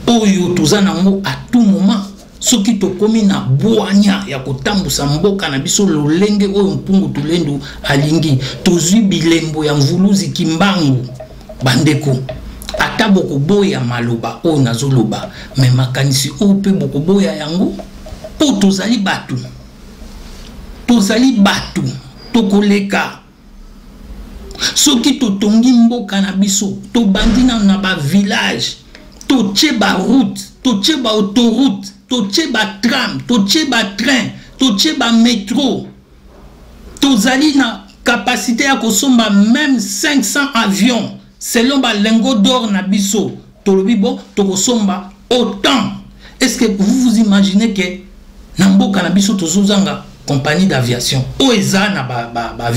oyo toza nango. À tout moment, soki tokomi na bwanya ya kotambusa mboka na biso lolenge oyo Mpungu Tulendu alingi, tozwi bilembo ya Mvuluzi Kimbangu. Bandeko, ata bokoboya maloba oyo nazoloba, mais makanisi oyo mpe bokoboya yango, mpo tozali bato, tozali bato, tokoleka. Soki totongi mboka na biso, tobandi nano na bavillage, totie baroute, totie baautoroute, totie batram, totie batrain, totie bamétro, tozali na capacité ya kosomba même 500 avions selon balingots d'or na biso. Tolobi bo tokosomba autant. Est-ce que vous vous imaginez que na mboka na biso tozozanga compagnie d'aviation oyo eza na baavion ba, ba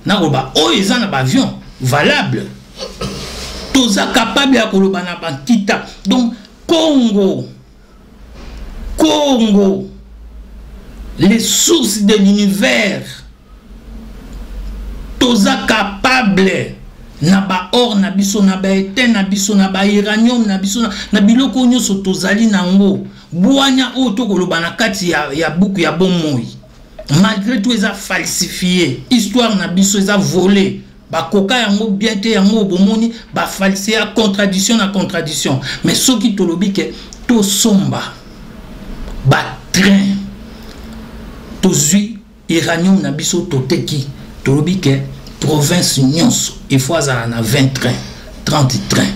nakoloba oyo eza na baavion valable? Toza capable ya koloba na bankita. Donc Congo, Congo, les sources de l'univers, toza capable na baor na biso, na baétain na biso, na bauranium na biso, na biloko nyonso tozali nango. Bwanya oyo tokoloba na kati ya buku ya bomoi, malgré tout eza falsifié. Histoire na biso eza volé, bakoka yango bien te. Yango bomoni bafalsifié ya contradiction na contradiction. Mais soki tolobi ke tosomba batrain, tozwi uranium na biso, toteki, tolobi ke province nyonso il faut azala na 20 train, 30 train,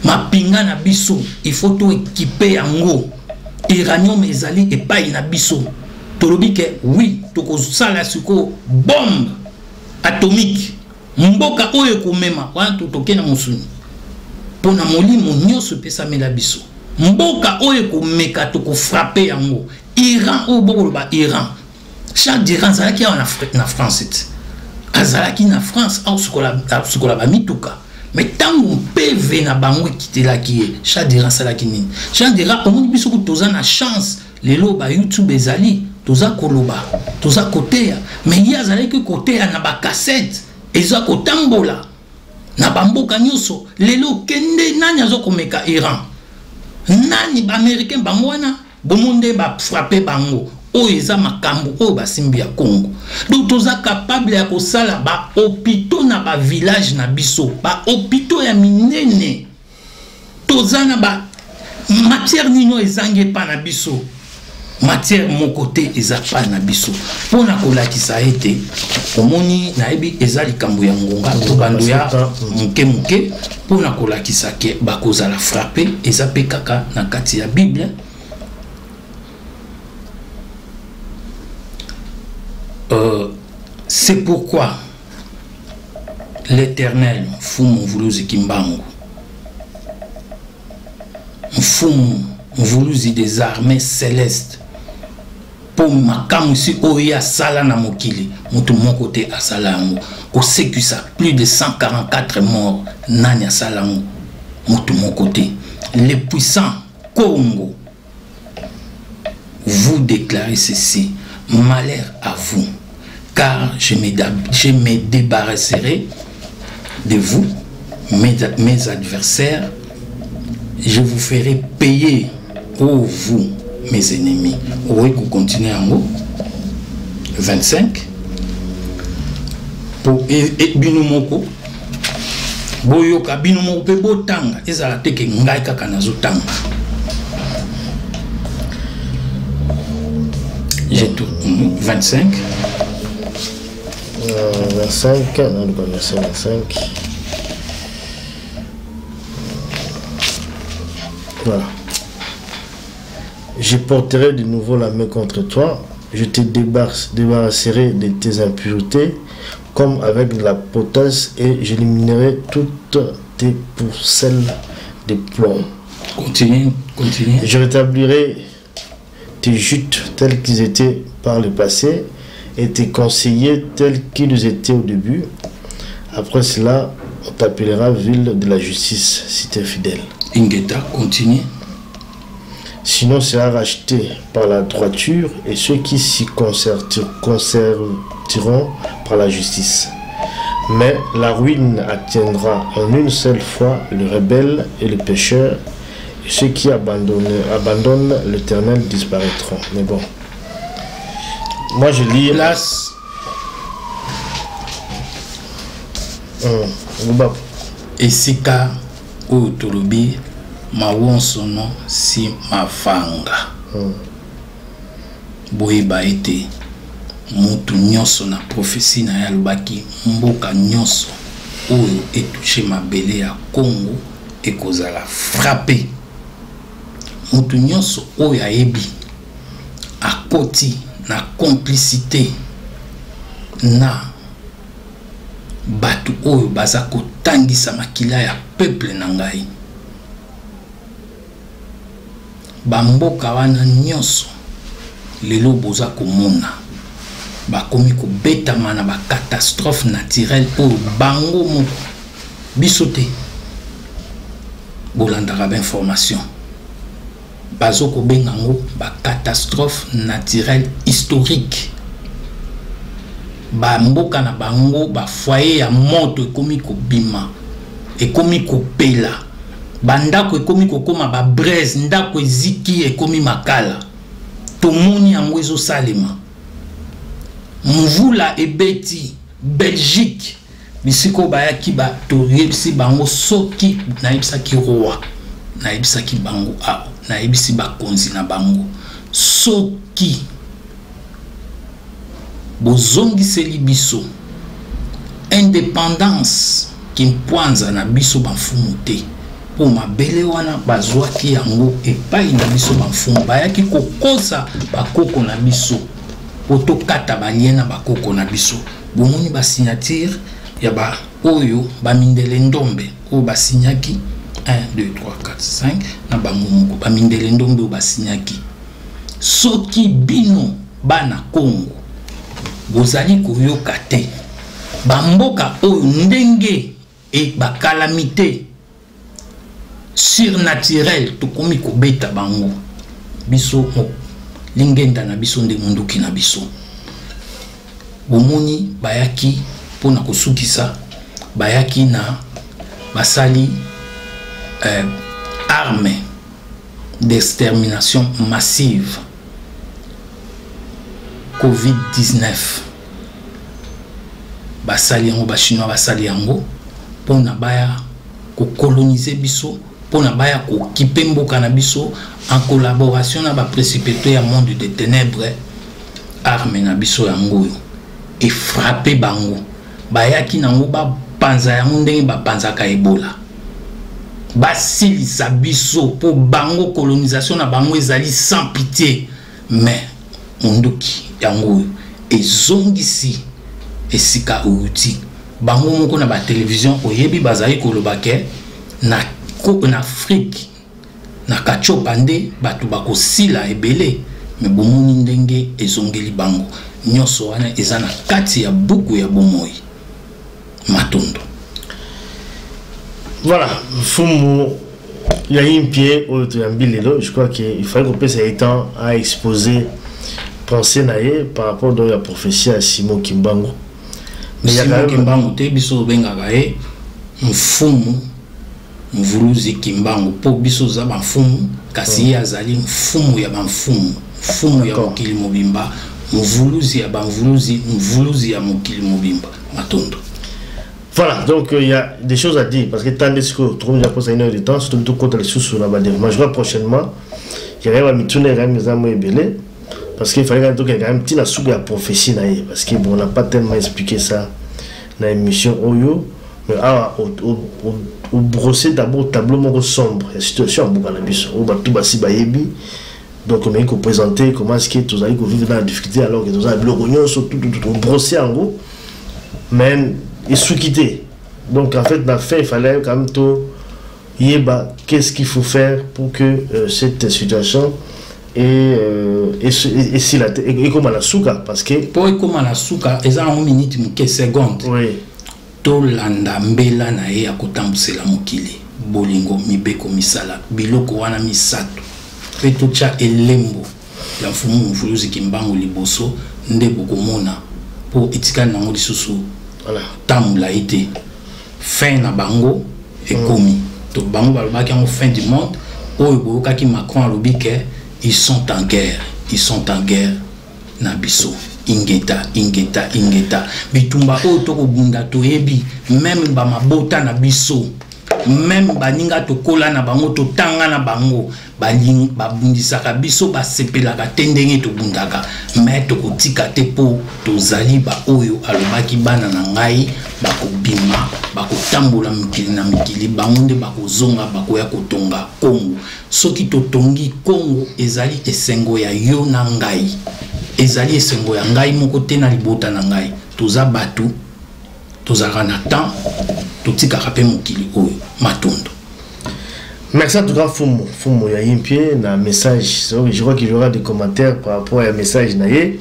mapinga na biso il faut toéquiper yango, uranium ezali epai na biso, tolobi ke oui, tokosala sikoyo bombe atomique. Mboka oyo ekomema wana, toke na mosuni mpo na molimo nyonso epesamela biso. Mboka oyo ekomeka tokofrappe yango. Iran oyo bokoloba Iran, Charles d'Iran azalaki awa na France ti, azalaki na France akosukola bamituka, mais ntango mpeve na bango ekitelaki ye, Charles d'Iran asalaki nini? Charles d'Iran, omoni biso kutu toza na chance lelo, ba YouTube ezali, toza koloba, toza koteya, mais ye azalaki koteya na bacassette, eza kotambola na bamboka nyonso. Lelo kende, nani aza komeka Iran? Nani? Baaméricain bango wana bomo nde bafrappe bango. Oyo eza makambo oyo basimbi ya Congo. Donc toza capable ya kosala bahôpitaux na bavillage na biso, bahôpitaux ya minene. Toza na ba matière nini oyo ezangi epa na biso? Matière moko te eza pa na biso. Mpona kolakisa ete omoni, nayebi eza likambo ya ngonga to bando ya moke moke, mpona kolakisa ke bakozala frappe, eza mpe kaka na kati ya Bible. C'est pourquoi l'Éternel, Mfumu Mvuluzi Kimbangu, Mfumu Mvuluzi des armées célestes, mpo makamwisi oyo ye asala na mokili, moto moko te asala yango. Kosekisa plus de 144 morts, nani asala yango? Moto moko te. Le puissant Congo, vous déclarez ceci: malheur à vous, car je me débarrasserai de vous, mes adversaires, je vous ferai payer pour vous, mes ennemis. Oui, vous continuez en haut. 25. Pour et bino moko boyoka, bino moko mpe botanga, ezala te ke ngai kaka nazotanga. J'ai tout. 25. 25, non, verset 25. Voilà. Je porterai de nouveau la main contre toi, je te débarrasserai de tes impuretés comme avec de la potasse et j'éliminerai toutes tes pourcelles de plomb. Continue, continue. Je rétablirai tes jutes telles qu'ils étaient par le passé et tes conseillers tels qu'ils étaient au début. Après cela, on t'appellera ville de la justice, cité fidèle. Ingeta, continue. Sinon sera racheté par la droiture et ceux qui s'y concertiront par la justice. Mais la ruine atteindra en une seule fois le rebelle et le pécheur, et ceux qui abandonnent l'Éternel disparaîtront. Mais bon, moi je lis. Place. Esika oyo tolobi mawonsono si mavanga. Boyeba ete mutu nyonso na prophétie na ye alobaki mboka nyonso oyo etouche mabele ya Congo ekozala frappe. Mutu nyonso oyo ayebi akoti na complicité na bato oyo baza kotangisa makila ya peuple na ngai, bamboka wana nyonso lelo boza komona bakomi kobetama na bacatastrophe naturelle oyo bango moko, biso te. Bolandaka bainformation, bazo kobenga yango bacatastrophe naturelle historique. Bamboka na bango, bafoyer ya moto ekomi kobima, ekomi kopela, bandako ekomi kokóma babraise, ndako eziki, ekomi makala. Tomoni yango ezosalema. Mvula ebeti Belgique, bisika oyo bayaki, toyebisi bango. Soki nayebisaki roi, nayebisaki bango awa, nayebisi bakonzi na bango, soki bozongiseli biso indépendance kimpwanza na biso bamfumu te, mpo mabele wana bazwaki yango epai na biso bamfumu, bayaki kokosa bakoko na biso po tokata balien na bakoko na biso. Bomoni basignature ya baoyo bamindele ndombe oyo basinyaki. 1 2 3 4 5 na bango moko bamindele ndombe oyo basinyaki. Soki bino bana Kongo bozali koyoka te, bamboka oyo ndenge e bakalamite surnaturel tokomi kobeta bango, biso lingenda na biso nde munduki na biso. Bomoni bayaki mpona kosukisa, bayaki na basali arme d'extermination massive COVID-19. Basali yango, bachinois basali yango mpona baya kokolonize biso, mpona baya kokipe mboka na biso en collaboration na baprécipité ya monde de ténèbres. Arme na biso yango oyo efrappe bango, bayaki nango bapanza yango ndenge bapanzaka Ebola, basilisa biso mpo bango colonisation na bango ezali sans pitié. Mais monduki yango oyo ezongisi esika outi bango moko na batelevizio. Oyebi, bazali koloba ke na Afrique, na Katiopa nde bato bakosila ebele. Me bomoni ndenge ezongeli bango. Nyonso wana eza na kati ya buku ya bomoi. Matondo. Voilà, Mfumu ya Impie oyo toyambi lelo. Je crois que il fallait kopesa ye temps à exposer pensée na ye par rapport donc ya prophétie ya Simon Kimbangu. Mais Simon Kimbangu te, biso obengaka ye Mfumu Mvuluzi Kimbangu, mpo biso oza bamfumu, kasi ye azali mfumu ya bamfumu, mfumu ya mokili mobimba, mvuluzi ya bamvuluzi, mvuluzi ya mokili mobimba. Matondo. Voilà, donc il y a des choses à dire parce que tant que tout le monde une heure de temps, surtout tout compte les sous sur la développement. Je vois prochainement, il y a un tourner quand même les ebele parce qu'il fallait quand même petit la soupe la prophétie parce que bon, on n'a pas tellement expliqué ça dans l'émission oyo, mais ah, au brosser d'abord tableau moko sombre la situation en mboka na biso oyo bato basi bayebi. Donc omengi koprésenter comment est-ce que tozali kovivre dans la difficulté alors que tozala biloko nyonso, tout tout tout, brosser yango, mais esuki te. Donc en fait, na fin, il fallait quand même to yeba qu'est-ce qu'il faut faire pour que cette situation esila te, ekóma na suka, parce que mpo ekóma na suka, eza nango minute moke, seconde. Tolanda mbela na ye ya kotambusela mokili: bolingo, mibeko, misala. Biloko wana misato mpe totya elembo ya Mfumu Mvuluzi Kimbangu liboso nde bokomona, mpo etikali nango lisusu ntango molai te, fin na bango ekomi. To bango balobaki yango, fin du monde oyo boyokaki Macron alobi ke ils sont en guerre, ils sont en guerre na biso. Ingeta, ingeta, ingeta. Bitumba oyo tokobunda, toyebi même bamabota na biso, même baninga tokola na bango, totanga na bango, babundisaka biso, basepelaka te ndenge tobundaka. Me tokotika te, mpo tozali baoyo alobaki: "Bana na ngai bakobima, bakotambola mikili na mikili, bango nde bakozonga, bakoya kotonga Kongo." Soki totongi Kongo, ezali esengo ya yo na ngai, ezali esengo ya ngai moko te na libota na ngai. Toza bato, tozalaka na temps, totikaka mpe mokili oyo. Matondo. Merci en tout cas, Fumu, Fumu ya Impie, na message. Je crois qu'il y aura des commentaires par rapport à un message na ye.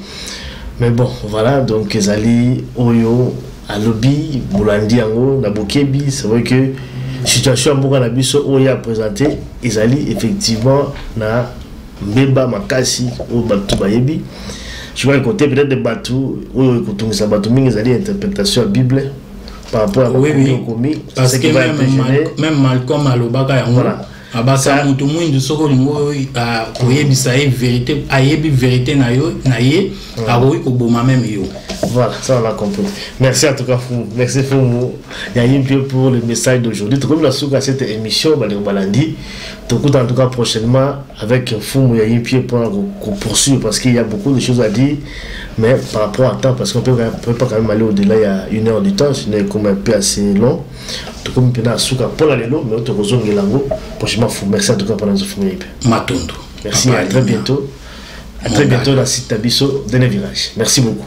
Mais bon, voilà, donc ezali oyo alobi, bolandi yango na bokebi. C'est vrai que situation ya mboka na biso oyo ya présenté ezali effectivement na mbeba makasi oyo bato bayebi. Je crois que côté peut-être de bato oyo ekotungisa bato mingi ezali interprétation ya Bible par rapport à Oui. Parce que même Malcolm alobaka yango. Abasa moto mwindu, soki olingi koyebisa ye vérité, ayebi vérité na yo na ye, akoki koboma même yo. Voilà, ça on a compris. Merci en tout cas, Fou. Merci Fumu ya Impie pour le message d'aujourd'hui. Tokomi na suka cette émission, bandeko balandi. Tokuta en tout cas prochainement avec Fumu ya Impie pour poursuivre, parce qu'il y a beaucoup de choses à dire, mais par rapport à temps, parce qu'on peut pas quand même aller au-delà, il y a une heure du temps, sinon comme un peu assez long. Tokomi mpe na suka mpo na lelo, mais tokozongela yango prochainement. Fou, merci en tout cas pendant Fumu ya Impie. Matondo. Merci, à très bientôt. À très bientôt dans site na biso, Dernier Virage. Merci beaucoup.